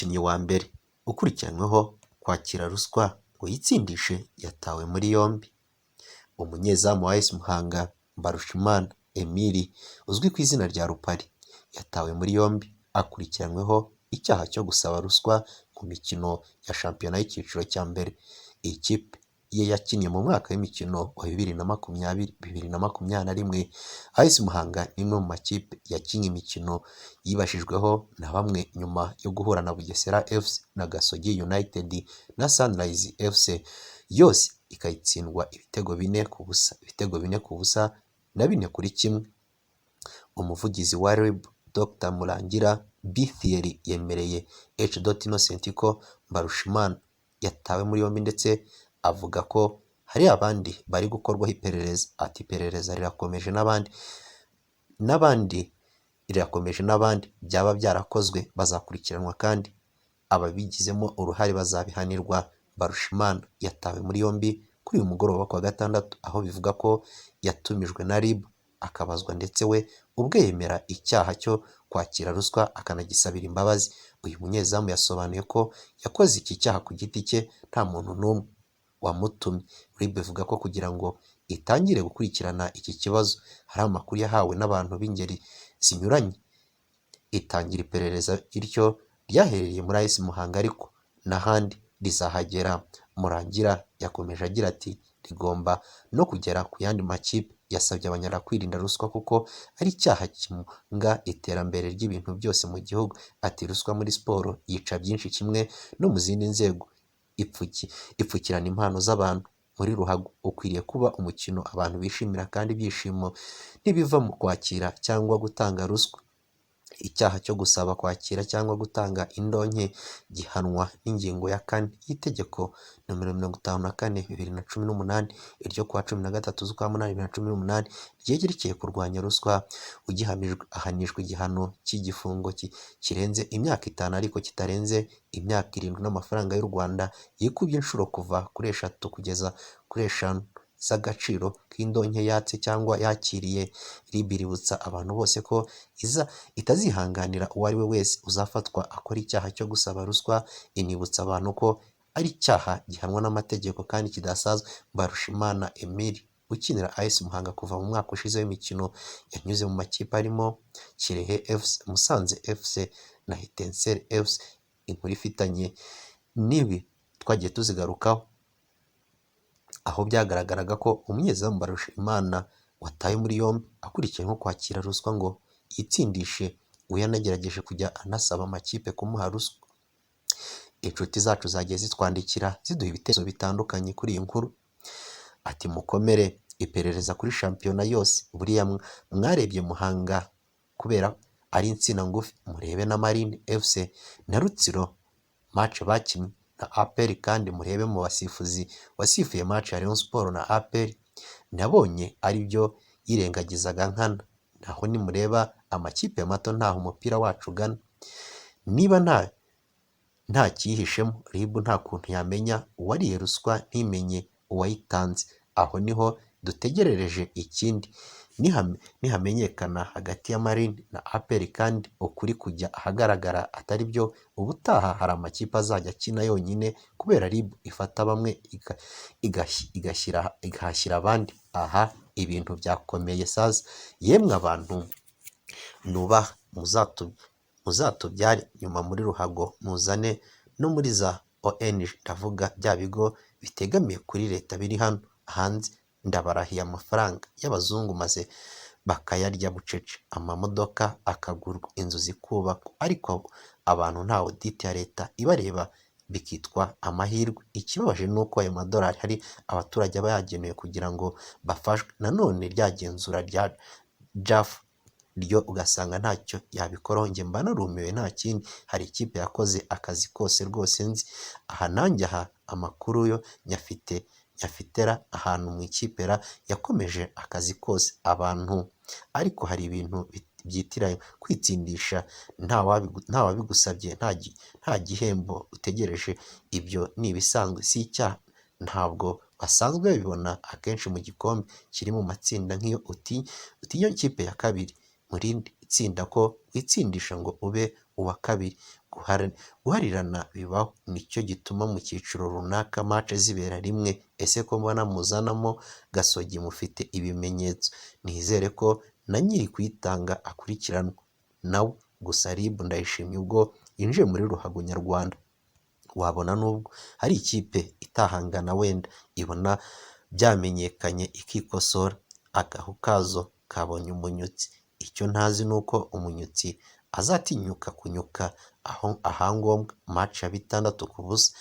Umukinnyi wa mbere ukurikiranyweho kwakira ruswa ngo yitsindishe yatawe muri yombi. Umunyezamu wa AS Muhanga, Mbarushimana Emile, uzwi ku izina rya Rupari, yatawe muri yombi akurikiranyweho icyaha cyo gusaba ruswa mu mikino ya shampiyona y'icyiciro cya mbere iyi kipe ye yakinnye mu mwaka w'imikino wa 2020, 2021. AS Muhanga ni imwe mu makipe yakinnye imikino yibashijweho na bamwe nyuma yo guhura na Bugesera FC na Gasogi United na Sunrise FC, yose ikayitsindwa ibitego 4-0, ibitego 4-0 na 4-1. Umuvugizi wa RIB, Dr Murangira B Thierry, yemereye H. Innocent ko Mbarushimana yatawe muri yombi, ndetse avuga ko hari abandi bari gukorwaho iperereza. Ati: "Iperereza rirakomeje n'abandi, n'abandi rirakomeje, n'abandi byaba byarakozwe bazakurikiranwa kandi ababigizemo uruhare bazabihanirwa." Mbarushimana yatawe muri yombi kuri uyu mugoroba ku wa gatandatu, aho bivuga ko yatumijwe na RIB akabazwa, ndetse we ubwe yemera icyaha cyo kwakira ruswa akanagisabira imbabazi. Uyu munyezamu yasobanuye ko yakoze iki cyaha ku giti cye, nta muntu n'umwe wamutumye. RIB ivuga ko kugira ngo itangire gukurikirana iki kibazo hari amakuru yahawe n'abantu b'ingeri zinyuranye, itangira iperereza ityo ryahereye muri AS Muhanga, ariko n'ahandi rizahagera. Murangira yakomeje agira ati: "Rigomba no kugera ku yandi makipe." Yasabye Abanyarwanda kwirinda ruswa kuko ari icyaha kimunga iterambere ry'ibintu byose mu gihugu. Ati: "Ruswa muri siporo yica byinshi kimwe no mu zindi nzego, ipfukirana impano z'abantu. Muri ruhago ukwiriye kuba umukino abantu bishimira, kandi ibyishimo ntibiva mu kwakira cyangwa gutanga ruswa." Icyaha cyo gusaba, kwakira cyangwa gutanga indonke gihanwa n'ingingo ya 4 y'itegeko nomero 54 2018, iryo kuwa 13 z'ukwa munani 2018, ryerekeye kurwanya ruswa. Ugihamijwe ahanishwa igihano cy'igifungo kirenze imyaka 5 ariko kitarenze imyaka 7, n'amafaranga y'u Rwanda yikubye inshuro kuva kuri 3 kugeza kuri 5 z'agaciro k'indonke yatse cyangwa yakiriye. RIB iributsa abantu bose ko iza itazihanganira uwo ari we wese uzafatwa akora icyaha cyo gusaba ruswa, inibutsa abantu ko ari icyaha gihanwa n'amategeko kandi kidasaza. Mbarushimana Emile ukinira AS Muhanga kuva mu mwaka ushize w'imikino, yanyuze mu makipe arimo Kirehe FC, Musanze FC na Etincelles FC. Inkuru ifitanye n'ibi twagiye tuzigarukaho, aho byagaragaraga ko umunyezamu Mbarushimana watawe muri yombi akurikiranyweho kwakira ruswa ngo yitsindishe, we yanagerageje kujya anasaba amakipe kumuha ruswa. Inshuti zacu zagiye zitwandikira ziduha ibitekerezo bitandukanye kuri iyi nkuru. Ati: "Mukomere, iperereza kuri shampiyona yose, buriya mwarebye Muhanga kubera ari insina ngufi, murebe na Marine FC na Rutsiro match bakinnye na APR, kandi murebe mu basifuzi wasifuye match ya Rayon Sport na APR, nabonye aribyo yirengagizaga nkana. Naho nimureba amakipe mato ntaho umupira wacu ugana. Niba nta cyihishemo, RIB nta kuntu yamenya uwariye ruswa ntimenye uwayitanze. Aho niho dutegerereje ikindi. Nihamenyekana hagati ya Marine na APR kandi ukuri kujya ahagaragara atari byo, ubutaha hari amakipe azajya akina yonyine kubera RIB ifata bamwe igahashyira abandi. Aha ibintu byakomeye sasa. Yemwe abantu nubaha, muzatubyare nyuma muri ruhago, muzane no muri za ONG, ndavuga bya bigo bitegamiye kuri leta biri hano hanze, ndabarahiye amafaranga y'abazungu maze bakayarya bucece, amamodoka akagurwa, inzu zikubakwa, ariko abantu nta audit ya leta ibareba, bikitwa amahirwe. Ikibabaje ni uko ayo madolari hari abaturage aba yagenewe kugira ngo bafashwe, nanone rya genzura rya JAF ryo ugasanga ntacyo yabikoraho. Njye mba narumiwe, nta kindi. Hari ikipe yakoze akazi kose rwose nzi aha, nanjye aha amakuru yo nyafite nyafitera ahantu mu ikipe ra yakomeje akazi kose abantu, ariko hari ibintu byitiranywa kwitsindisha ntawabigusabye, nta gihembo utegereje, ibyo ni ibisanzwe, si icyaha. Ntabwo basanzwe babibona akenshi mu gikombe kiri mu matsinda, nk'iyo utinya ikipe ya kabiri mu rindi tsinda ko witsindisha ngo ube uwa kabiri." Guharirana bibaho, nicyo gituma mu cyiciro runaka match zibera rimwe. Ese ko mbona muzanamo Gasogi mufite ibimenyetso? Nizere ko na nyiri kuyitanga akurikiranwa nawe. Gusa RIB ndayishimye ubwo yinjiye muri ruhago nyarwanda. Wabona nubwo hari ikipe itahangana, wenda ibona byamenyekanye ikikosora. Agahu kazo kabonye umunyutsi. Icyo ntazi ni uko umunyutsi azatinyuka kunyuka aho ahangombwa. Match ya 6-0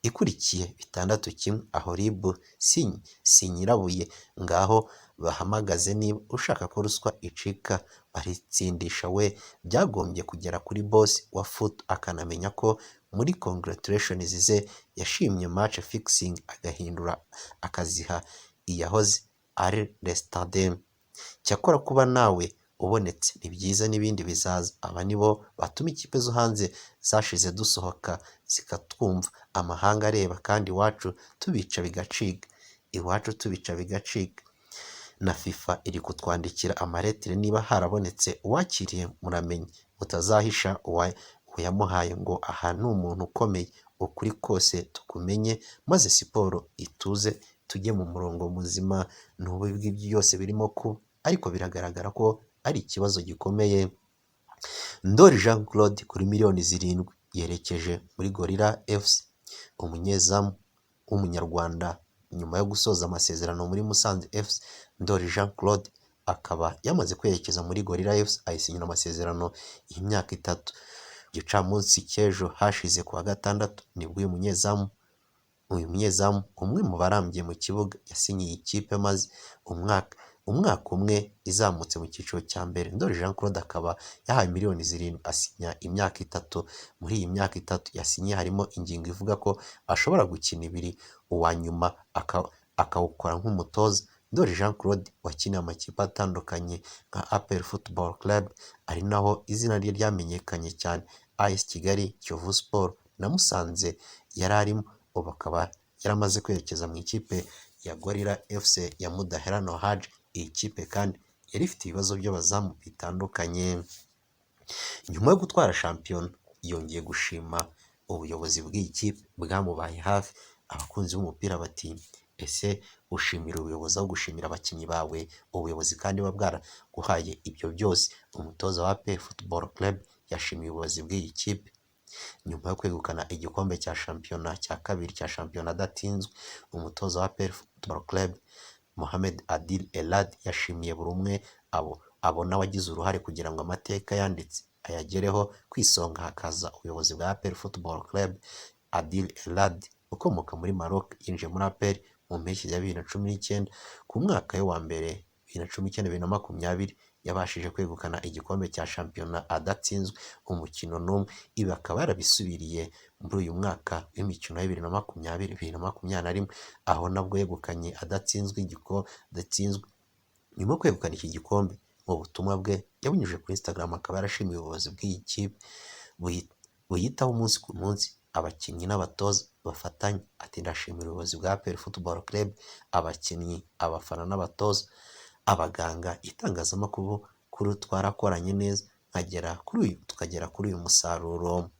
ikurikiye 6-1, aho RIB si nyirabuye? Ngaho bahamagaze niba ushaka ko ruswa icika. Baritsindisha we, byagombye kugera kuri boss wa foot akanamenya ko muri congratulations ze yashimye match fixing, agahindura akaziha iyahoze ari Le Stade. Cyakora kuba nawe ubonetse ni byiza, n'ibindi bizaza. Aba nibo batuma ikipe zo hanze zashize dusohoka zikatwumva, amahanga areba, kandi iwacu tubica bigacika, iwacu tubica bigacika. Na FIFA iri kutwandikira amaletire. Niba harabonetse uwakiriye, muramenye mutazahisha uwayamuhaye ngo aha ni umuntu ukomeye. Ukuri kose tukumenye maze siporo ituze, tujye mu murongo muzima. N'ubu bw'ibyo byose birimo kuba, ariko biragaragara ko ari ikibazo gikomeye. Ndoli Jean Claude kuri miliyoni 7 yerekeje muri Gorilla FC. Umunyezamu w'umunyarwanda, nyuma yo gusoza amasezerano muri Musanze FC, Ndoli Jean Claude akaba yamaze kwerekeza muri Gorilla FC, ayisinyira amasezerano y'imyaka 3. Gicamunsi cy'ejo hashize kuwa gatandatu nibwo uyu munyezamu umwe mu barambye mu kibuga yasinyiye ikipe maze umwaka umwe izamutse mu cyiciro cya mbere. Ndoli Jean Claude akaba yahawe miliyoni 7, asinya imyaka 3. Muri iyi myaka 3 yasinye harimo ingingo ivuga ko ashobora gukina ibiri, uwa nyuma akawukora nk'umutoza. Ndoli Jean Claude wakiniye amakipe atandukanye nka APR Football Club, ari naho izina rye ryamenyekanye cyane, AS Kigali, Kiyovu Sport na Musanze yari arimo, ubu akaba yaramaze kwerekeza mu ikipe ya Gorilla FC ya Mudaheranwa Hadji. Iyi kipe kandi yari ifite ibibazo by'abazamu bitandukanye. Nyuma yo gutwara shampiyona, yongeye gushima ubuyobozi bw'iyi kipe bwamubaye hafi. Abakunzi b'umupira bati: "Ese ushimira ubuyobozi aho gushimira abakinnyi bawe, ubuyobozi kandi buba bwaraguhaye ibyo byose?" Umutoza wa APR Football Club yashimiye ubuyobozi bw'iyi kipe nyuma yo kwegukana igikombe cya shampiyona, cya kabiri cya shampiyona adatsinzwe. Umutoza wa APR Football Club, Mohamed Adil Erradi, yashimiye buri umwe abo abona wagize uruhare kugira ngo amateka yanditse ayagereho, ku isonga hakaza ubuyobozi bwa APR Football Club. Adil Erradi ukomoka muri Maroc yinjiye muri APR mu mpeshyi ya 2019. Ku mwaka we wa mbere, 2019 2020, yabashije kwegukana igikombe cya shampiyona adatsinzwe umukino n'umwe. Ibi akaba yarabisubiriye muri uyu mwaka w'imikino ya 2020 2021, aho nabwo yegukanye adatsinzwe igikombe adatsinzwe. Nyuma yo kwegukana iki gikombe, mu butumwa bwe yabunyujije kuri Instagram, akaba yarashimiye ubuyobozi bw'iyi kipe buyitaho umunsi ku munsi, abakinnyi n'abatoza bafatanya. Ati: "Ndashimira ubuyobozi bwa APR Football Club, abakinnyi, abafana n'abatoza, abaganga, itangazamakuru kuri twarakoranye neza nkagera kuri uyu tukagera kuri uyu musaruro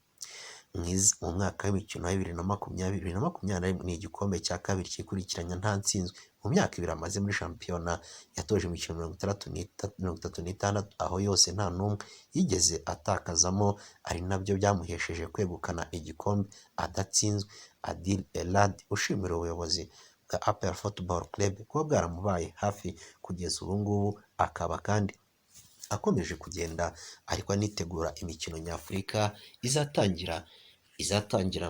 mwiza." Mu mwaka w'imikino wa 2020 2021 ni igikombe cya kabiri cyikurikiranya nta ntsinzwe. Mu myaka 2 amaze muri shampiyona, yatoje imikino 36, aho yose nta n'umwe yigeze atakazamo, ari nabyo byamuhesheje kwegukana igikombe adatsinzwe. Adil Erradi ushimira ubuyobozi bwa APR Football Club kuba bwaramubaye hafi kugeza ubu ngubu, akaba kandi akomeje kugenda ariko anitegura imikino nyafurika izatangira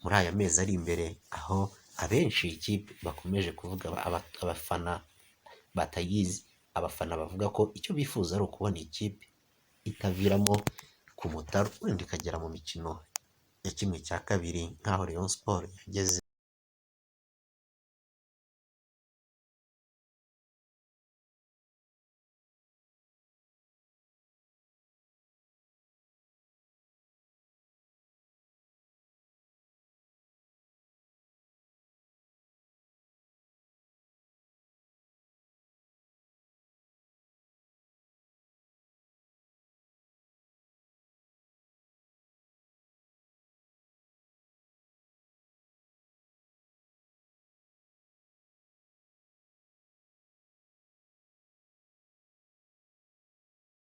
muri aya mezi ari imbere, aho abenshi ikipe bakomeje kuvuga, abafana batayizi, abafana bavuga ko icyo bifuza ari ukubona ikipe itaviramo ku mutaru, wenda ikagera mu mikino ya 1/2 nk'aho Rayon Sports yageze.